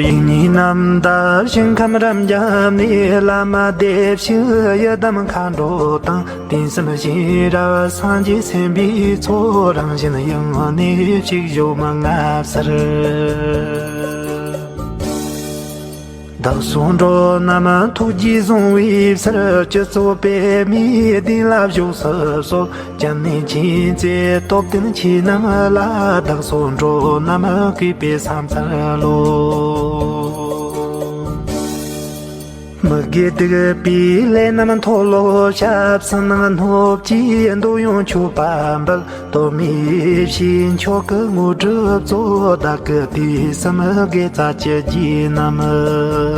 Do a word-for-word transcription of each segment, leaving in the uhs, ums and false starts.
ཡིག་གཉིས་རྣམ་དག་ཞིང་ཁམས་རབ་འབྱམས་ནས། བླ་མ་བདེ་གཤེགས་ཡི་དམ་མཁའ་འགྲོ་དང་། དུས་གསུམ་གཤེན་རབ་སངས་རྒྱས་སེམས་དཔའི་ཚོགས། རང་བཞིན་དབྱིངས་ནས་གཤེགས་བཞུགས་མི་མངའ་གསལ། བདག་སོགས་འགྲོ་རྣམས་ཐུགས་རྗེས་བཟུང་བའི་ཕྱིར། སྤྱི་གཙུག་པདྨའི་གདན་ལ་བཞུགས་སུ་གསོལ། སྐྱབས་གནས་མཁྱེན་བརྩེ་སྟོབས་ལྡན་ཁྱེད་རྣམས་ལ། བདག་སོགས་འགྲོ་རྣམས་གུས་པས་ཕྱག་འཚལ་ལོ། མི་དགེ་སྡིག་པའི་ལས་རྣམས་མཐོལ་ལོ་བཤགས། ཕྱི་ནང་སྣོད་བཅུད་འདོད་ཡོན་མཆོད་པ་འབུལ། གཏོར་མའི་ཡེ་ཤེས་མཆོག་གི་དངོས་གྲུབ་སྩོལ། བདག་གི་དུས་གསུམ་དགེ་རྩ་བཅུ་རྒྱུད་རྣམས།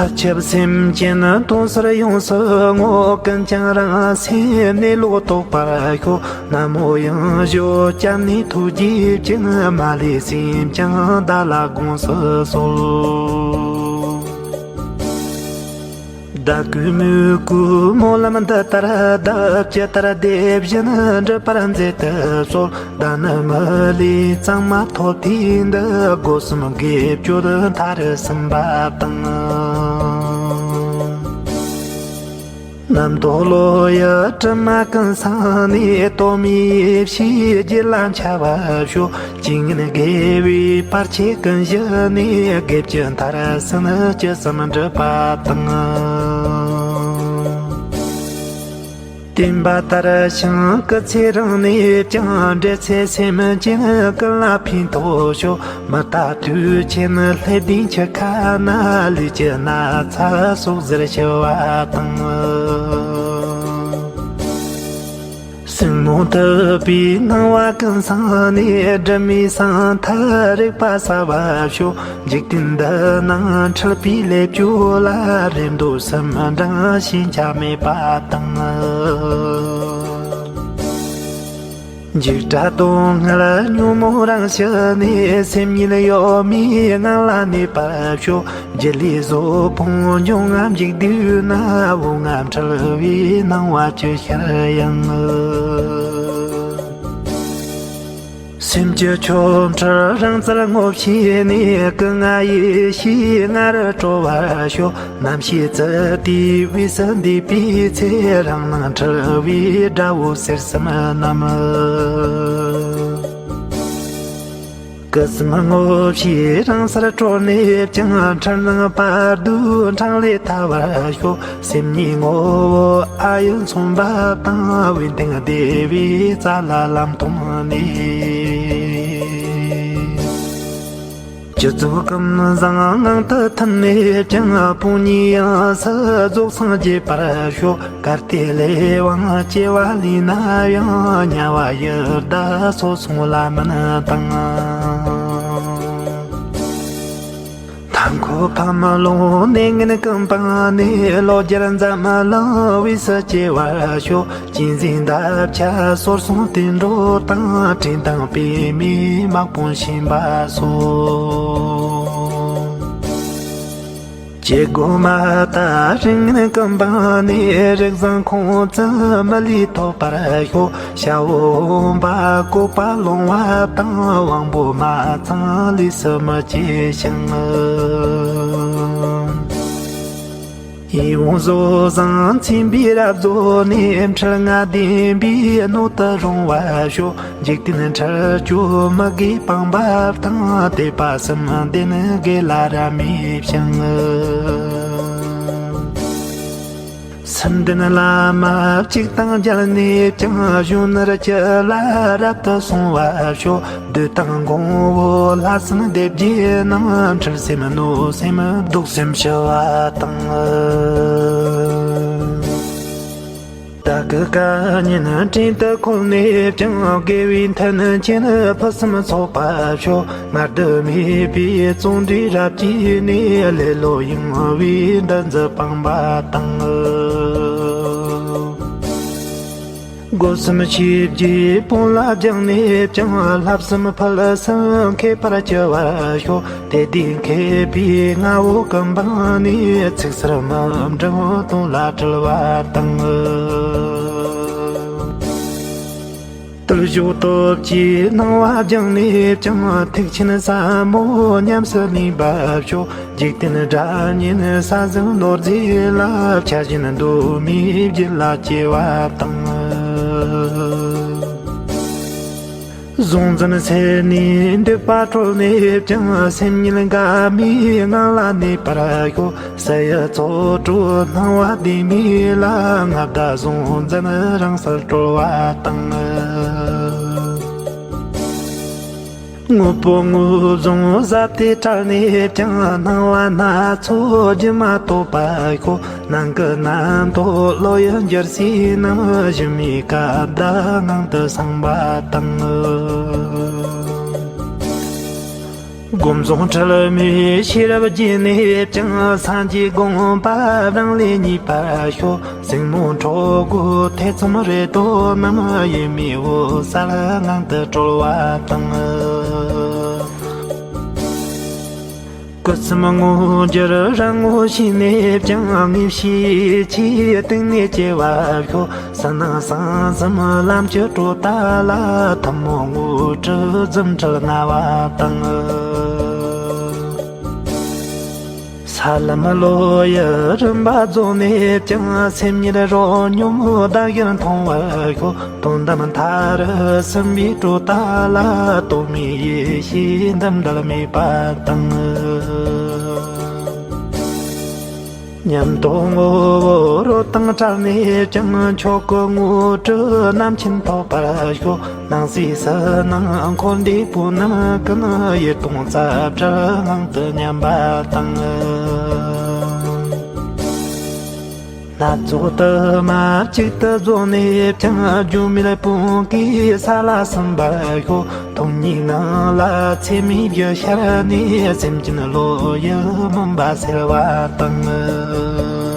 མཁའ་ཁྱབ་སེམས་ཅན་དོན་གསར་ཡོངས་སུ་བསྔོ། ཀུན་ཀྱང་རང་སེམས་གནས་ལུགས་རྟོགས་པར་ཤོག། ན་མོ་ཡང་བཞོ་སྐྱབས་གནས་ཐུགས་རྗེ་ཅན། མ་ལུས་སེམས་ཀྱང་བདག་ལ་དགོངས་སུ་གསོལ། བདག་གི་མོས་གུས་སྨོན་ལམ་འདི་ལྟར་གདབ། ཇི་ལྟར་འདས་བཞིན་འགྲུབ་པར་མཛད་དུ་གསོལ། བདག་ནི་མི་ལུས་གཙང་མ་ཐོབ་དུས་འདི། སྒོ་གསུམ་དགེ་སྦྱོར་མཐར་ཕྱིན་པ་དང་། རྣམ་རྟོག་བློ་ཡི་དྲི་མ་ཀུན་སངས་ནས། གཏོར་མའི་ཡེ་ཤེས་རྒྱུད་ལ་འཆར་བར་ཤོག། ཇི་སྙེད་དགེ་བའི་བར་ཆད་ཀུན་ཞི་ནས། དགེ་བཅུ་མཐར་ཕྱིན་བཅུ་གསུམ་འགྲུབ་པ་དང་། བསྟན་པ་དར་ཞིང་སྐུ་ཚེ་རིང་ནས་ཀྱང་། འབྲེལ་ཚད་སེམས་ཅན་ཀུན་ལ་ཕན་ཐོགས་ཤོག། མི་རྟག་དུས་ཆེན་ལྷས་ལྡན་འཆི་ཁ་ན། ལུས་ཀྱི་ན་ཚ་སོགས་ཟུར་ཞི་བ་དང་། སྲིང་མོ་དག་པའི་སྣང་བ་ཀུན་སངས་ནས། སྒྲིབ་མེད་ཟང་ཐལ་རིག་པ་གསལ་བར་ཤོག། འཇིག་རྟེན་འདི་ནང་འཁྲུལ་པའི་ལས་སྤྱོད་ལ། རེ་འདོད་གསུམ་འབྲང་ཞེན་ཆགས་མེད་པ་དང་། འཇིགས་སྐྲག་སྡུག་བསྔལ་ཉོན་མོངས་རང་ཞི་ནས། སེམས་ཉིད་གཡོ་མེད་ངང་ལ་གནས་པར་ཤོག། སྒྱུ་ལུས་བཟོད་ཕོངས་འབྱུང་ལྔ་འཇིག་དུས་ན། འོད་ལྔ་འཁྲུལ་བའི་སྣང་བ་ཅི་ཤར་ཡང་། སེམས་ཀྱི་ཆོ་འཕྲུལ་རང་རྩལ་ངོ་ཤེས་ནས། སྐུ་ལྔ་ཡེ་ཤེས་ལྔ་རུ་སྤྲོ་བར་ཤོག། རྣམ་ཤེས་ཙི་ཏིའི་དབུས་སུ་འདུས་པའི་ཚེ། རང་སྣང་འཁྲུལ་བའི་དགྲ་བོ་སེར་གསུམ་རྣམས། སྐུ་གསུམ་ངོ་ཤེས་རང་སར་གྲོལ་ནས་ཀྱང་། འཁྲུལ་སྣང་བར་དོའི་འཕྲང་ལས་ཐར་བར་ཤོག། སེམས་ཉིད་ངོ་བོ་ཨ་ཡི་མཚུངས་པ་དང་། དབེན་སྟེང་བདེ་བའི་རྩ་ལ་ལམ་མཐོང་ནས། སྤྱི་གཙུག་ཀུན་བཟང་ངང་དུ་ཐིམ་ནས་ཀྱང་། དཔུང་གཉེན་ཡང་སྲིད་རྫོགས་སངས་རྒྱས་པར་ཤོག། གལ་ཏེ་ལས་དབང་སྐྱེ་བ་ལས་ན་ཡང་། དམྱལ་བ་ཡི་བདག་སོགས་སོང་ལ་མིན་དང་། མཐའ་འཁོབ་ཕམ་ལོང་གནས་ངན་ཀུན་སྤངས་ནས། ལོ་བརྒྱར་འཛམ་གླིང་དབུས་སུ་སྐྱེ་བར་ཤོག། གཅན་གཟན་འདབ་ཆགས་སོར་སོང་དུད་འགྲོ་དང་། བྲན་དང་པད་མོའི་དམག་དཔུང་ཕྱིན་པ་སོགས། སྐྱེ་དགུ་མ་དག་རིགས་ངན་ཀུན་སྤངས་ནས། རིགས་བཟང་ཁོང་ཙམ་མི་ལུས་ཐོབ་པར་ཤོག། ཤ་བོ་འོན་པ་བཀོད་པ་ལོང་བ་དང་། དབང་པོ་མ་ཚང་ལུས་སུ་མི་སྐྱེ་ཞིང་། ཡིད་འོང་བཟོ་བཟང་མཚན་པའི་རབ་རྫོགས་ནས། འཁྲུལ་ལྔ་བདེན་པའི་སྣོད་དུ་རུང་བར་ཤོག། འཇིག་རྟེན་འཁྲུལ་སྤྱོད་མི་དགེ་སྤངས་པ་དང་། དད་པ་གསུམ་ལྡན་དགེ་ལ་རབ་མོས་ཤིང་། སེམས་ལྡན་བླ་མ་གཅིག་དང་མཇལ་ནས་ཀྱང་། གཞོན་ནུར་གྱུར་ལ་རབ་ཏུ་སོང་བར་ཤོག། བདུད་དང་འགོང་བོ་ལྷ་སྲིན་སྡེ་བརྒྱད་རྣམས། འཁྲུལ་སེམས་གནོད་སེམས་བཟློག་སེམས་ཞི་བ་དང་། བདག་གི་བཀའ་ཉན་བྲན་དུ་འཁོལ་ནས་ཀྱང་། དགེ་བའི་མཐུན་རྐྱེན་ཕུན་སུམ་ཚོགས་པར་ཤོག། སྔར་དུ་མེད་པའི་བརྩོན་འགྲུས་རབ་བསྐྱེད་ནས། ལེ་ལོ་ཡེངས་པའི་འདུ་འཛི་སྤངས་པ་དང་། སྒོ་གསུམ་ཆོས་བརྒྱད་དཔུང་ལ་སྦྱངས་ནས་ཀྱང་། བསླབ་གསུམ་ཕུན་སུམ་མཁས་པར་གྱུར་པར་ཤོག། དེ་དུས་མཁས་པའི་མངའ་འོག་གི་འབངས་ནས། ཚིག་གསར་མི་འབྲང་དོན་ལ་དྲིལ་བ་དང་། བརྟུལ་ཞུགས་སྟོབས་ཀྱིས་སྣང་བ་སྦྱངས་ནས་ཀྱང་། ཐེག་ཆེན་ཟབ་མོ་ཉམས་སུ་ལེན་པར་ཤོག་འཇིག་རྟེན་སྒྲ་སྙན་ས་ཟིག་ནོར་རྫས་ལ། ཆགས་ཞེན་གདོད་མའི་རྒྱུད་ལ་སྐྱེ་བ་དང་། གཟུང་འཛིན་སེལ་ནས་འདོད་པ་གྲོལ་ནས་ཀྱང་། སེམས་ཉིད་འགག་མེད་ངང་ལ་གནས་པར་ཤོག་ས་ཡི་ཚོགས་དྲུག་སྣང་བ་བདེན་མེད་ལ། ལྔ་བདག་གཟུང་འཛིན་རང་སར་གྲོལ་བ་དང་། དངོས་པོ་དངོས་བཟུང་ཟབ་དེ་བྲལ་ནས་ཀྱང་། སྣང་བ་སྣ་ཚོགས་སྒྱུ་མ་རྟོགས་པར་ཤོག་ནམ་མཁའི་རྣམ་རྟོག་བློ་ཡི་འགྱུར་སའི་རྣམ། གཞི་མེད་སྐད་བརྡ་ངང་དུ་སངས་པ་དང་། སྒོམ་བཟུང་འཁྲུལ་མེད་ཤེས་རབ་རྒྱས་ནས་ཀྱང་། སངས་རྒྱས་དགོངས་པ་རང་ལས་རྙེད་པར་ཤོག་སྲིང་མོ་འཁྲུལ་སྒོ་ཐེ་ཚོམ་རེ་དོགས་རྣམས། གཡེང་མེད་འོད་གསལ་ངང་དུ་གྲོལ་བ་དང་། སྐུ་གསུམ་དངོས་འགྱུར་རང་ངོ་ཤེས་ནས་ཀྱང་། ངེས་ཤེས་ཆོས་གཏིང་ནས་སྐྱེ་བར་ཤོག་ཕྱི་ནང་གསང་གསུམ་ལམ་གྱི་དྲོད་རྟ་ལ། ཐུན་མོང་དངོས་གྲུབ་རྫུ་འཕྲུལ་མངའ་བ་དང་། ས་ལམ་བློ་ཡི་རིམ་པ་རྫོགས་ནས་ཀྱང་། སེམས་ཉིད་རོ་སྙོམས་ཟླ་ཞལ་མཐོང་བར་ཤོག་དོན་དམ་མཐའ་རུ་ཟིན་པའི་དྲོད་རྟ་ལ། རྟོག་མེད་ཡེ་ཤེས་འདི་འབྲལ་མེད་པ་དང་། ཉམས་རྟོགས་ངོ་བོ་རོ་དང་བྲལ་ནས་ཀྱང་། མཆོག་གི་དངོས་གྲུབ་རྣམ་མཁྱེན་ཐོབ་པར་ཤོག་སྣང་སྲིད་ཕྱི་ནང་འཁོར་འདས་པོ་རྣམས་ཀུན། ཡིད་སྟོང་རྩ་བྲལ་ངང་དུ་མཉམ་པ་དང་། སྣ་ཚོགས་དུ་མ་གཅིག་ཏུ་བཟོ་ནས་ཀྱང་། སྒྱུ་མའི་དཔུང་གིས་ས་ལ་ཟིན་པར་ཤོག་སྟོང་ཉིད་ངང་ལ་ཚད་མེད་བཞི་ཤར་ནས། སེམས་ཅན་བློ་ཡི་མུན་པ་སེལ་བ་དང་།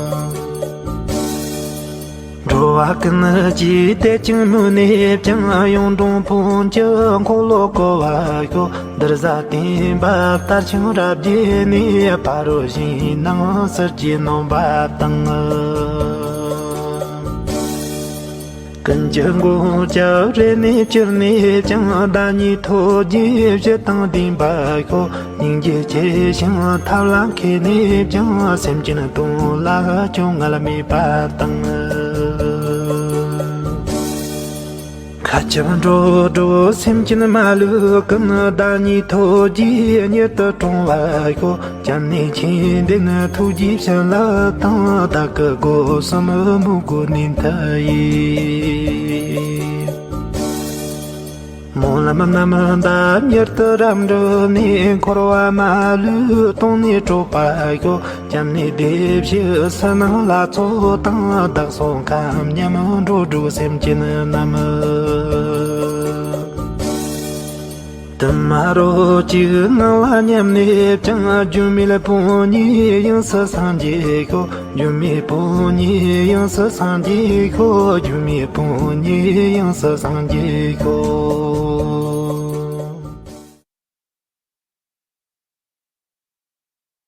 འགྲོ་བ་ཀུན་གྱི་དད་ཅིང་མོས་ནས་ཀྱང་། གཡུང་དྲུང་ཕུན་གྱི་འཁོར་ལོ་བསྐོར་བར་ཤོག་འདིར་གཟའ་བསྟན་པ་ལྟར་ཆིངས་རབ་རྒྱས་ནས། ཕ་རོལ་ཕྱིན་ནང་ཟུར་གྱིས་ནོན་པ་དང་། ཀུན་གྱི་མགོན་སྐྱབས་རེ་ནས་གྱུར་ནས་ཀྱང་། བདག་ཉིད་ཐོད་རྒྱལ་བཞི་དང་ལྡན་པར་ཤོག་སྙིང་རྗེ་ཆེ་ཞིང་ཐབས་ལ་མཁས་ནས་ཀྱང་། སེམས་ཅན་དོན་ལ་སྐྱོ་ངལ་མེད་པ་དང་། མཁའ་ཁྱབ་འགྲོ་དྲུག་སེམས་ཅན་མ་ལུས་ཀུན། བདག་ཉིད་ཐོད་རྒྱལ་མྱུར་དུ་དྲོངས་པར་ཤོག་སྐྱབས་གནས་མཁྱེན་ལྡན་ཐུགས་རྗེའི་བྱིན་རླབས་དང་། བདག་གི་སྒོ་གསུམ་མོས་གུས་ནན་ཏུ་ཡིས། སྨོན་ལམ་རྣམ་དག་མྱུར་དུ་རབ་འགྲུབ་ནས། འཁོར་བ་མ་ལུས་སྟོངས་ནས་གྲོལ་བར་ཤོག་སྐྱབས་གནས་སྡེ་བཞི་ཕྱི་ནང་ལྷ་ཚོགས་དང་། བདག་སོགས་མཁའ་མཉམ་འགྲོ་དྲུག་སེམས་ཅན་རྣམས། དུ་མ་རོ་གཅིག་ངང་ལ་མཉམ་ནས་ཀྱང་། སྒྱུ་མའི་དཔུང་གཉེན་ཡོངས་སུ་སངས་རྒྱས་ཤོག་སྒྱུ་མའི་དཔུང་གཉེན་ཡོངས་སུ་སངས་རྒྱས་ཤོག་སྒྱུ་མའི་དཔུང་གཉེན་ཡོངས་སུ་སངས་རྒྱས་ཤོག